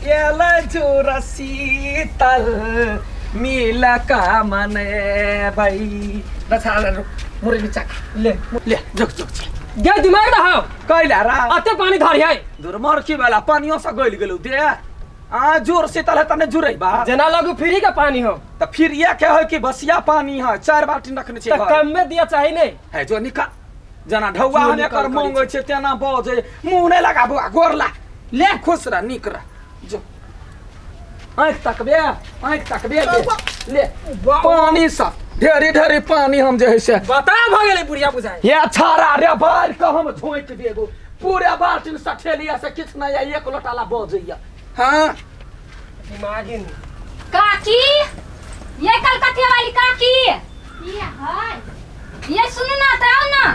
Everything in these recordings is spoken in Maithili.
एलै जुर शीतल मिल का मनेबै। दछा ले मुरी नीचा ले ले झुक झुक। गे दिमाग रहो। कैला रा अते पानी धरी है। दुर्मर की वाला पानियो से गइल गेलौ दे आ जोर शीतल है तने जुरै बा। जेना लगू फ्री के पानी हो। त फिर ये के है कि बसिया पानी है, चार बाल्टी रखने छी त घर। कम में दिया चाही नहीं। है जो निका जना ढौआ जो हम निकल एकर करै मंगै छै तेना बजै मुँह नहि लगाबू आ गोर ला ले खुश रह नीक रह जो आँखि तकबे आँखि तकबे ले ले पानी सब ढेरी ढेरी पानी हम जे है से बता भ गेलै बुढ़िया बुझाइ। ये छाड़ा रे बाढ़ के हम झोंकि देबो पूरे बाल्टीन सठेलिया से किछु नहि एक लोटा ला बजैया। हाँ दिमाग ही नहीं। काकी ये कलकतिया वाली काकी ये है ये सुनू ना त आउ ना।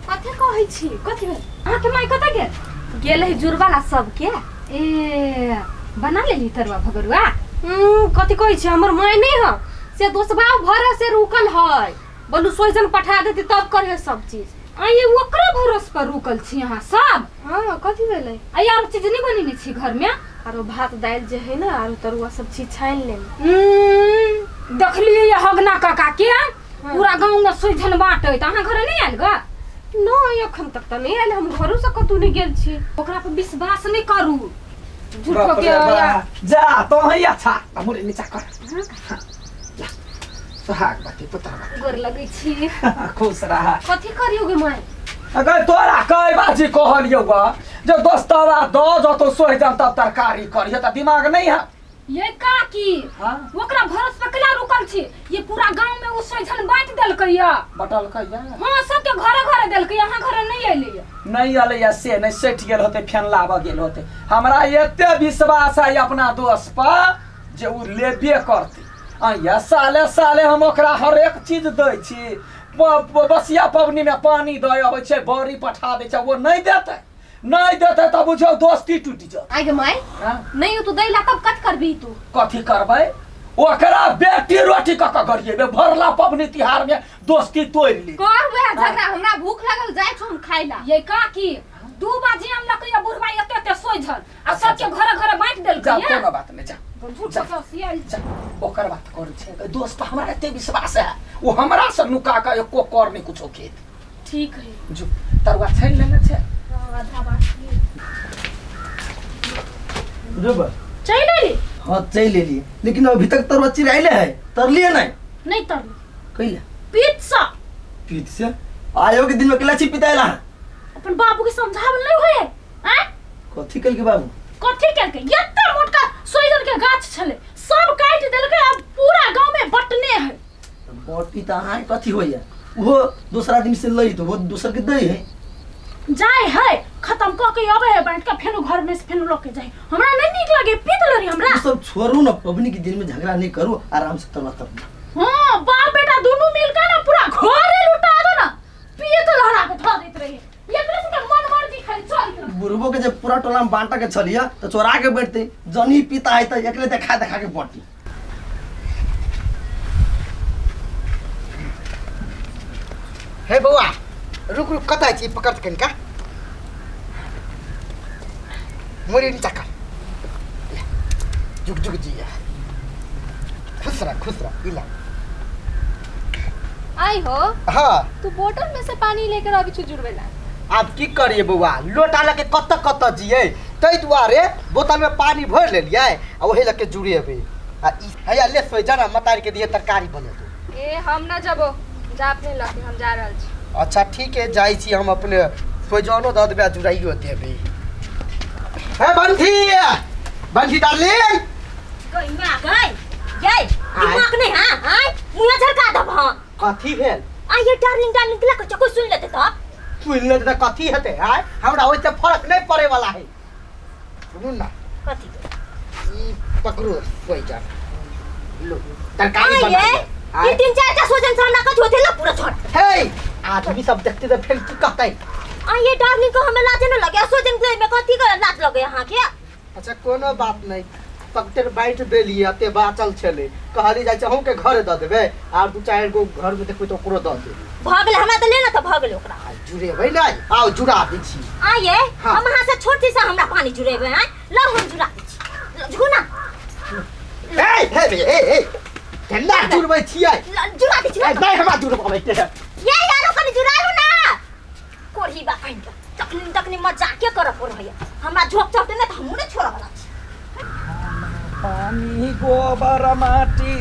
कथी कहै छी कथी भेल अहाँके माय कतऽ गेल? गेल है जुड़वाला सबके। ए बना लेली तरुआ भगरुआ? कथी कहै छी हमर माय नहीं है से दोसबा भर से रुकल है बोलू सोइजन पठा देती तब करे सब चीज। आ ये ओकरे भरोस पर रुकल छी अहाँ सब? हाँ कथी भेलै? आ आरो चीज नहीं बनेने छी घर में? आरो भात दालि जे है ना आरो तरुआ सब चीज छानि लेने। देखलियै ये हगना काका के पूरा गाँव में सोइजन बाँटैत, अहाँ घरे नहीं आयल गा? नहीं अखन तक तऽ नहीं आयल, हम घरो से कतौ नहीं गेल छी। ओकरा पर विश्वास नहीं करू झूठो बाप के रे बा। जा तो है अच्छा मुरे नीचा कर। हाँ, ला, सोहाग बाटी पुत्र बाटी। गोर लगै छी। खुश रह। कथी करियो गे माय? अगर तोरा कई बाजी कहलियौ गा जे दोस्तवा द जतो सोहि जाम तब तरकारी करियो त दिमाग नहीं है। ये काकी हाँ? ओकरा भरोस पर केला रुकल छी? ये पूरा गांव में ओ सोझन बांट देलकै या। बटलकै या? हां सबके घरे घरे देलकै, अहाँ घरे नहीं एलै या। नहीं एलै या से नहीं सटि गेल होतै फेन लाबऽ गेल होतै। हमरा एते विश्वास है अपना दोस्त पर जे उ लेबे करतै। आ या साले साले हम ओकरा हरेक चीज दै छी, बसिया पबनी में पानी दै अबै छै, बड़ी पठा दै छै, ओ नहीं देतै नहीं देतै तऽ बुझियौ दोस्ती टूटि जायत। आइ गे माय हाँ? नहीं हो तू दैला तब कत करबी तू? कथी करबै? ओकरा बेटी रोटी कऽ कऽ गरिएबै, भरला पबनी तिहार में दोस्ती तोड़ि ली। कर वएह झगड़ा, हमरा भूख लागल जाइ छौ हम खाइ ला। ये काकी 2 बाजी हम लकैया बुढ़वा एते एते सोझल आ सबके घरे घरे बांटि देलकै जा या। कोनो बात नहीं जा। झूठ जा। के सियाल जा, ओकर बात करै छै दोस्त हमरा एते विश्वास है ओ हमरा से नुका के एको कर नहीं कुछो खेत। ठीक है। जो तरुआ छानि लेने छै? हाँ, आधा बाकी। जो बस। चलि एली? हाँ चलि एली, लेकिन अभी तक तरुआ चिराइले है, तरलिए नहीं? नहीं तरली। कैला? पीत से। पीत से? आयो के दिन में केला छी पिताइला? अपन बाबू के समझावल नहीं होय है, आँय? कथी केलकै बाबू? कथी केलकै? एते मोटका सोइजन के गाछ छलै, सब काटि देलकै, अब पूरा गांव में बटने है। बटी तऽ अहाँ कथी होइया? ओहो दोसर आदमी से लै तऽ ओहो दोसर के दै है। जाय है खत्म कऽ के अबै है बाँटि के, फेनो घर में से फेनो लऽ के जाय। हमरा नहीं नीक लगे, पीत लड़ी हमरा। ई सब छोड़ू ना, पबनी के दिन में झगड़ा नहीं करू, आराम से तरुआ तरु। हाँ बाप बेटा दोनों मिल के ना पूरा घरे लुटा दो ना, पीत लड़ा के धऽ दैत रहे। एकरे सबके मन मर्जी खाली चलैत रहे। बुढ़बो के जब पूरा टोला में बांटा के छलिया तो चोरा के बैठते, जनी पीता है तो एकरे देखा देखा के बांटी। हे बौआ रुक रुक कतऽ छी, पकड़ कनिका मुड़ी नीचा कर, झुक झुक जिया, खुश रह खुश रह। इला आई हो। हाँ। तू बोतल में से पानी लेकर अभी छु जुड़वेला। आब की करिए बौआ, लोटा लके कत कत जिए, तै दुआरे बोतल में पानी भर लेलियै आ ओही लके जुड़ेबै। आ ई हैया ले सोइ जना मतार के दिए तरकारी बनेतौ। ए हम ना जबो, जा अपने लके, हम जा रहल छी। अच्छा ठीक है, जाइ छी हम अपने, सोइजनो दऽ देबै आ जुड़ाइयो देबै। हे बंठी, बंठी डार्लिंग। गई मां गई, ये दिमाग नहीं। हां हां मुंह झरका दब। हां कथी भेल? आ ये डार्लिंग डार्लिंग के लके कोई सुन लेते त? सुन लेते त कथी हेतै? आय हमरा ओइसे फर्क नहीं पड़े वाला है। सुनू ना। कथी? ई पकड़ो सोइजन, लो तरकारी आय बना ये, लिअ। ई आय। तीन चार टा सोजन से हमरा कथी होते ना पूरा छोड़। हे आदमी सब देखते त फेर की कहतै? आ ये डार्लिंग को हमें लाज न लगे, सोजन के में कथी के लाज लगे अहाँ के? अच्छा कोनो बात नहीं, सबटे बाँटि देलियै, एते बाँचल छलै, कहली जाइ छै अहूँके घरे दऽ देबै, आर दू चारि गो घरमे देखबै तऽ ओकरो दऽ देबै। भऽ गेलै, हमरा तऽ ले ने तऽ भऽ गेलै ओकरा। आ जुड़ेबै नहि, आउ जुड़ा दै छी। आ ये हाँ। हम अहाँ से छोट छी से हमरा पानी जुड़ेबै? आँय लाउ हम जुड़ा दै छी। झुकू ना। ए हे ए ए केना जुड़बै छियै? जुड़ा दै छी। ए नहि हमरा जुड़बाबै के। ये यारो कनि जुड़ा लू ना। कोढ़ी बा कहीं के तखनी तखनी मजाके करऽ पड़ै है। हमरा झोंक चढ़तै ने तऽ हमहूँ नहि छोड़ऽ वाला छी। पानी गोबर माटी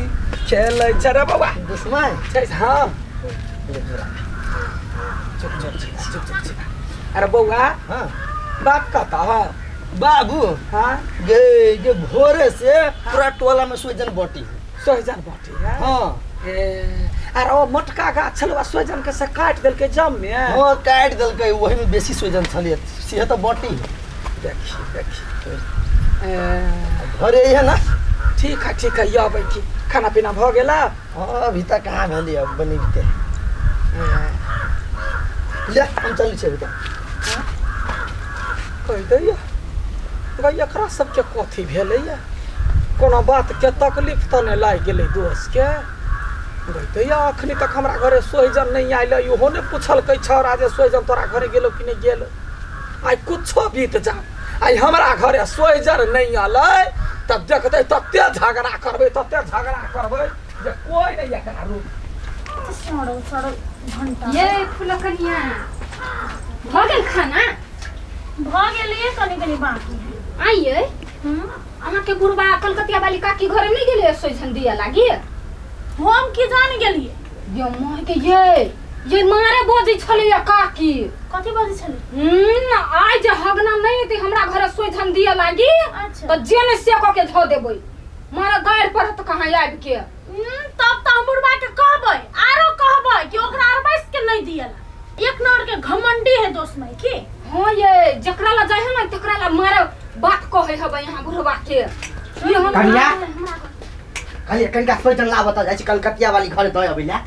खेलै छै रे बौआ। दुश्मन छै। हाँ, चुप चुप छी, चुप चुप छी। अरे बौआ। हाँ। बाप कतऽ है? बाबू। हाँ। गे गे भोरे से पूरा टोला में सोजन बटी है। सोहजन बटी है? हाँ। ए, अरे ओ मोटका गाछ छलौ सोहजन के, से काटि देलकै जम में। हाँ, काटि देलकै, ओही में बेसी सोजन छलियै से तऽ बटी है। देखी देखी। ए, घरे है ना। ठीक है ठीक है, अबै की। खाना पीना भऽ गेला? हाँ, अभी तक कहाँ भेलै, अब बनेबते। ले हम चलै छियै अभी तक। कहि दैया गै, एकरा सबके कथी भेलैया? कोनो बात के तकलीफ तऽ नहि लागि गेलै दोस्तके? गै दैया, अखनी तक हमरा घरे सोहिजन नहि आयल, इहो नहि पुछलकै छौड़ा जे सोहिजन तोरा घरे गेलो कि नहि गेलो। आइ कुछो बीत जा, आइ हमरा घरे सोहिजन नहि अलै तब देखतै, तते झगड़ा करबै, तते झगड़ा करबै जे कोइ नहि एकरा रोक। सड़ल सड़ल घंटा। ये फुलकनिया, भऽ गेल खाना? भऽ गेलै, कनि कनि बाकी है। आइए अहाँके बुढ़बा कलकतिया वाली काकी घरे नहि गेलै सोइझन दिया लागी? हम की जान गेलियै। यो माय के, ये मारे बजै छलैया काकी। कथी बजै छलै? आइ जे हगना नहि एतै हमरा घरे सोइझन दिया लागी अच्छा। तऽ जे नहि से कऽ के धऽ देबै, मारे गारि पड़त कहाँ आबि के। तब तऽ हम बुढ़बा के कहबै, आरो कहबै कि ओकरा अरबैस के नहीं दियला। एक नंबर के घमंडी है दोस्त माई की। हाँ, ये जकरा ला जाइ है ना तकरा ला मारे बात कहै हबै यहाँ बुढ़बा के। ये हम कनिया? कहलियै कनिका सोजन लाबऽ तऽ जाइ छी कलकतिया वाली घर दऽ अबै ला।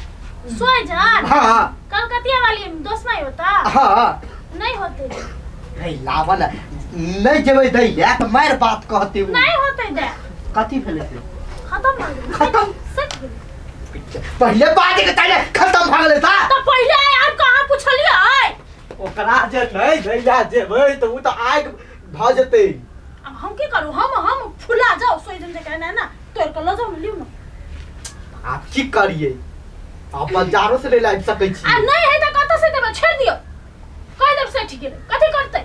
सोइजन? हाँ। कलकतिया वाली दोस्त माई होता? हाँ। नहीं होते। नहीं लाबऽ ने, नहि जेबै दै ला तऽ मारि बात कहतै उ। नहीं होते दे। कथी भेलै से? खत्म भऽ गेलै। खत्म? सच गेलै। पहिले बाजे के ताले खत्म भऽ गेलै ता। तऽ पहिले आइ आब कहाँ पुछलियै? ओकरा जे नहि दै ला जेबै तऽ उ तऽ आगि भऽ जेतै। अब हम की करू? हम फुला जाओ सोइजन जे कहना है ना तोड़ के लऽ जाओ ने, लिउ ना। आब की करियै? आब बाजारो से नहि लाबि सकै आ छी। नहीं है तऽ कतऽ से देबै? छोड़ि दियौ, कहि देब सठि गेलै, कथी करतै?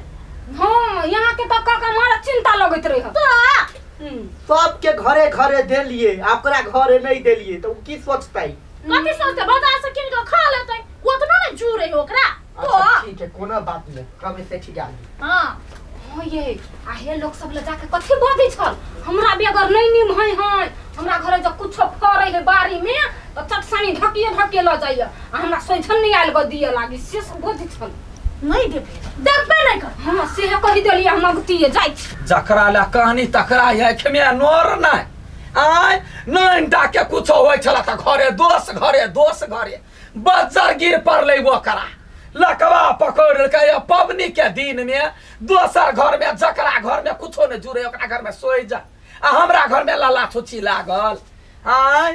हाँ, यहाँ के तऽ काका मारे चिंता लगैत रहे। तऽ सबके घरे घरे देलियै आ ओकरा घरे नहि देलियै तऽ उ की सोचतै? कथी सोचतै? बाजार से कीन के खा लेतै, ओतना ने जुड़े ओकरा तो। अच्छा ठीक है, कोनो बात नहि, कमे से ठीक आदमी। हाँ। हाँ ये आ हे लोग सब ले जाके कथी बजै छल, हमरा बेगर नहि नीम है है, हमरा घरे जब कुछो फड़ै है बाड़ी में तऽ चटसानी ढकिए ढकिए लऽ जाइए आ हमरा सोइझन नहि आयल गऽ दिअ लागी, से सब बजै छल। नहीं देबै, देबे नहीं कर। हाँ, से कहि देलियै हम, अगतिये जाइ छी। जकरा ला कहानी तकरा आँखि में नोर नहि आय नैन के कुछो होइ छला तऽ घरे दोस घरे दोस घरे बज्जर गिर पड़लै, ओकरा लकवा पकड़ लेलकै। आ पबनी के दिन में दोसर घर में जकरा घर में कुछो नहि जुड़े ओकरा घर में सोइ जा, आ हमरा घर में लला छुची लागल आय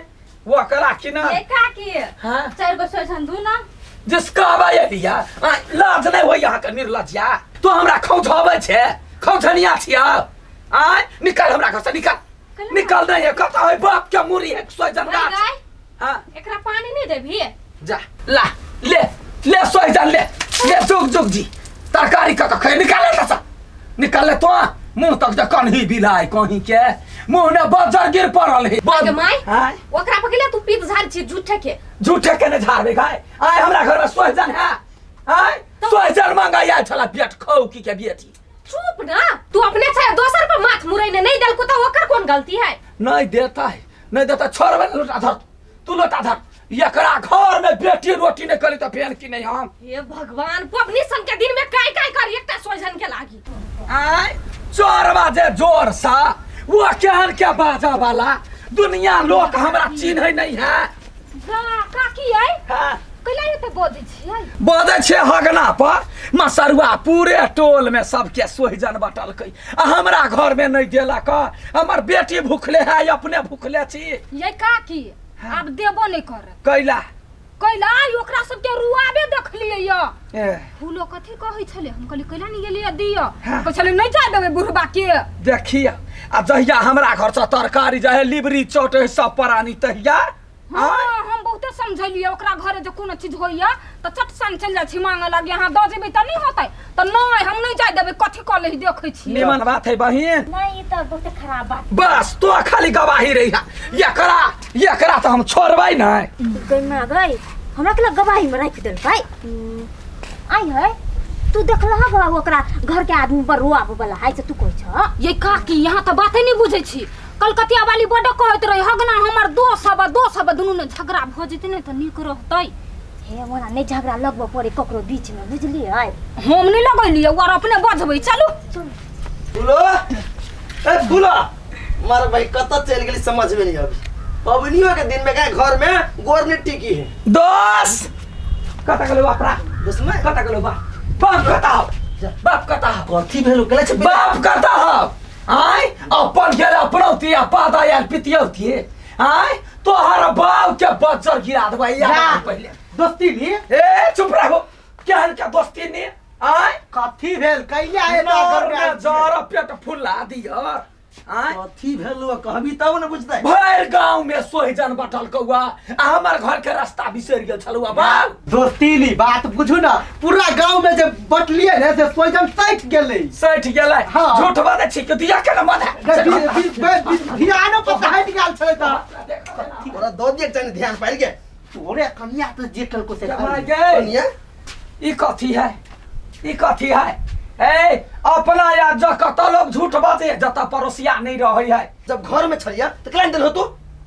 ओकरा कि ना। ये काकी। हाँ। चारि गो सोइझन दू ना। जिसका एलिया आय, लाज नहि होइया अहाँके निर्लज्या? तू हमरा खौझबै छै? खौझनिया छियै आय? निकल हमरा घर से, निकल निकल। नहीं है कतऽ है बाप के मुरी है सोइजन गाछ। गाय। हाँ। एकरा पानी नहीं देबही? जा ला ले ले सोइजन ले ले, जुग जुग जी तरकारी कऽ के निकाले तसा निकाले तो मुंह तक जे कन्ही बिलाय कहीं के मुंह ने बजर गिर पड़ल है। गे माय। आय। ओकरा पकड़ले तू पीत झाड़ छी झूठे के। झूठे के नहीं झाड़बे गाय। आय हमरा घर में सोइजन है? आय सोइजन मंगाया छला पेट खौ की के बेटी। चुप ना तू, अपने चाहे दोसर पर माथ मुरैने नहीं देलको तो ओकर कौन गलती है? नहीं देता है, नहीं देता, छोड़बे ने। लोटा धर तू, लोटा धर। एकरा घर में बेटी रोटी नहीं करी तो फेन की नहीं हम। हे भगवान, पबनी सन के दिन में काय काय कर एकटा सोइजन के लागी। आय चोरवा जे जोर सा वो केहन के बाजा वाला दुनिया लोग हमरा चिन्है नहीं है। गा काकी आई। हाँ। कैला एते बजै छियै? बजै छै हगना पर मसरुआ पूरे टोल में सबके सोहिजन बटलकै आ हमरा घर में नहीं देलक। हमर बेटी भूखले है, अपने भूखले छी। ये काकी, आब देबो नहीं करत। कैला? कैला ओकरा सबके रुआबे देखलियै य ए, फूलो कथी कहै छलै हम कहली कैला नहीं गेलियै दिअ कहै छलै नहीं जाय देबै बुढ़बा के देखिए आ जहिया हमरा घर से तरकारी जाए लिबरी चोट है सब परानी तहिया हाँ हम बहुते समझलियै ओकरा घरे जे कोनो चीज होइया तऽ चट सन चलि जाइ छी मांगऽ लागी अहाँ दऽ जेबै तऽ नहि होतै तऽ नहि हम नहि जाय देबै कथी कऽ लही देखै छी निमन बात है बहिन नहीं ई तऽ बहुत खराब बात बस तो खाली गवाही रही है एकरा एकरा तो हम छोड़बै नहीं गई माँ गई हमरा के गवाही में राखि देलकै आई है तू देखलह गो ओकरा घर के आदमी पर रुआब वाला है से तू कहै छ ये काकी यहाँ तऽ बाते नहि बुझै छी कलकतिया वाली बड्ड कहैत रही हगना हमर दोस्त हबे दोस्त हबे दुनू ने झगड़ा भऽ जेतै ने तऽ नीक रहतै हे ओना नहीं झगड़ा लगबऽ पड़े ककरो बीच में बुझलियै हम नहि लगेलियै ओ आर अपने बजबै चलू फूलो ए फूलो मार भाई कत चल गेली समझ में नहीं अभी पबनियो के दिन में का घर में गोर नहीं टिकी है दोस कता गेलो बापरा दोस्त में कता गेलो बाप बाप कता हो बाप कता हो कथी भेलो केला छै बाप कता हो आय अपन गेल अपनौती आ पादा आयल पितियौती आय तोहर बाप के बज्जर गिरा देबै यार पहिले दोस्ती नी ए चुप रहो केहन के दोस्ती ने आय कथी भेल कैले आए ना घर में नर जर पेट फुला दियर आय कथी भेलो कहबी तब ने बुझतै भरि गाँव में सोहिजन बटल कौआ आ हमर घर के रास्ता बिसरि गेल छलुआ बाप दोस्ती नी बात बुझू ना पूरा गांव में जे बटलिए ने से सोइजन सटि गेलै सठि गेलै हाँ। झूठ बाजै छी कि दिया के न मन है धियानो पर हटि गेल छलै तऽ तोरा दऽ दिए चाहे ध्यान पारि के तोरे कनिया तऽ जे केलको से माय गे कनिया ई कथी है ई कथी है ए अपना या ज कत लोग झूठ बाजे जत पड़ोसिया नहीं रहे है जब घर में छलिया तो केला देल हो तू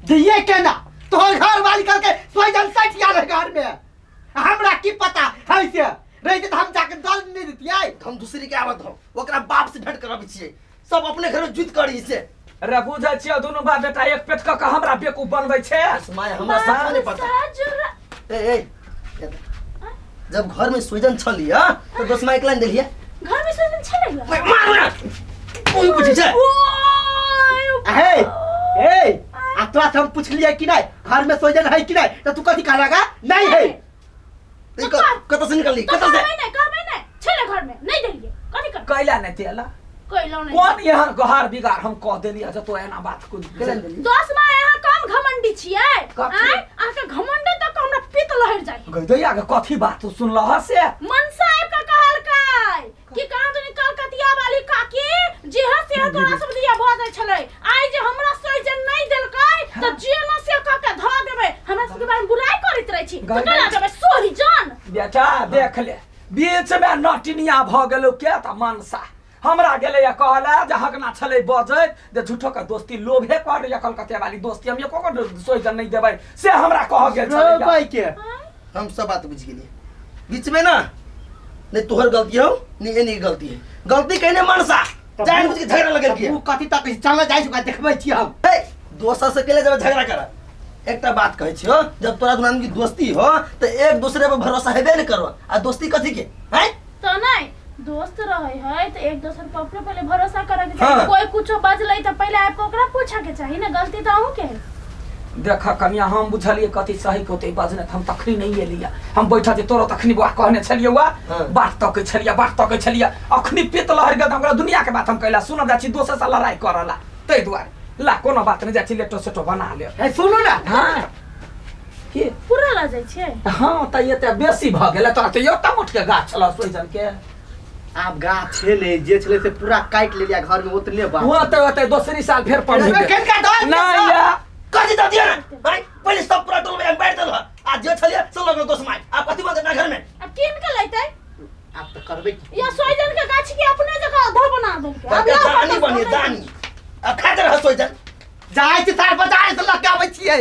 दिए केना तोहर घर वाली करके सोइजन सटि गेल है घर में हमरा की पता है से रहिते तऽ हम जाके दल नहीं दितियै हम दूसरी के आवत हो ओकरा बाप से भेंट करबी छियै सब अपने घर में जुत करी से रे बुझै छियै दुनू बाप बेटा एक पेट कऽ के हमरा बेकूफ बनबै छै माय हमरा सच नहीं पता ए ए जब घर में सुजन छलिया तो दोस्त माय केला देलिया घर में सोइजन छलै मार मार कोई पूछै छै हे हे आ तोरा से हम पुछलियै कि नहीं घर में सोइजन है कि नहीं तो तू कथी कहलगा नहीं है ई कत से निकलली कत से कहबै नहि कहबै नहि छलै घर में नहीं देलियै कथी कर कैला नहीं देला कैलौ नहीं कोन एहन गहार बिगार हम कह देलियै जे तो एना बात को केला देली दोस्त माय अहाँ कम घमंडी छियै कथी? आँय अहाँके घमंडे तक हमरा पित्त लहरि जाइ गैदैया के कथी बात तू सुनलह से मनसा आबि कऽ कहलकै कि कहाँ दुनी कलकतिया वाली काकी जेहा सेहा तोरा सब दिया भऽ जाइ छलै आइ जे हमरा सोइजन नहि देलकै तऽ जे न से कऽ के धऽ देबै हमरा सबके बारे में बुराइ करैत रहै छी तऽ केना देबै सोहिजन बेटा देख ले बीच में नटिनिया भऽ गेलौ के तऽ मनसा हमरा गेलै या कहला जे हगना छलै बजैत जे झूठो के दोस्ती लोभे कर या कलकतिया वाली दोस्ती हम एको गो सोइजन नहीं देबै से हमरा कह गेल छलै भाई के हम सब बात बुझ गेलिए बीच में ना नहीं तोहर गलती हो नहीं एनी गलती है गलती कहने मनसा जान बुझ के झगड़ा लगल किया तू कथी तक चल जाइ छी ओकरा देखबै छी हम हे दोसर से केले जब झगड़ा कर एकटा बात कहै छियो जब तोरा दुनू आदमी के दोस्ती हो तो एक दूसरे पर भरोसा हेबे नहीं करो आ दोस्ती कथी के हैं तऽ नहि दोस्त रहे है तऽ एक दोसर पर अपने पहले भरोसा करे के चाही हाँ। कोई कुछो बजलै तऽ पहले आबि कऽ ओकरा पूछे के चाही ने गलती तऽ अहूँ के है देख कनिया हम बुझलिए कथी सही कहते बजने हम तखनी नहीं एलियै हम बैठल छी तोरो तखनी बौआ कहने छलियै बौआ हाँ। बाट तकै छलियै बाट तकै छलियै अखनी पित्त लहरि गेल तऽ हमरा दुनिया के बात हम कैला सुनब जाइ छी दोसर से लड़ाई करला ताहि दुआरे ला कोनो बात नहीं जाइ छी लेटो सेटो बना लेब हे सुनू ना हाँ के पूरा लऽ जाइ छियै हाँ तऽ एते बेसी भऽ गेलै तोरा तऽ एते मोट के गाछ छल सोइजन के आब गाछ छे ने जे छलै से पूरा काटि लेलियै घर में ओतने बात ओते ओते दोसरी साल फेर पढ़ केनका दऽ नहीं या कथी दऽ दिया ना भाई पहले सब पूरा टोल में बैठ देल आ जे छलिए सब लगल दोस्त माय आ कथी बात ना घर में आब कीन के लैतै आब तऽ करबै की या सोइजन के गाछ के अपने जगह आधा बना देलकै आब लाउ दानी कतऽ बनी से दानी आ खाते रह सोइजन जाइ छी सार बाजार से लऽ के आबै छियै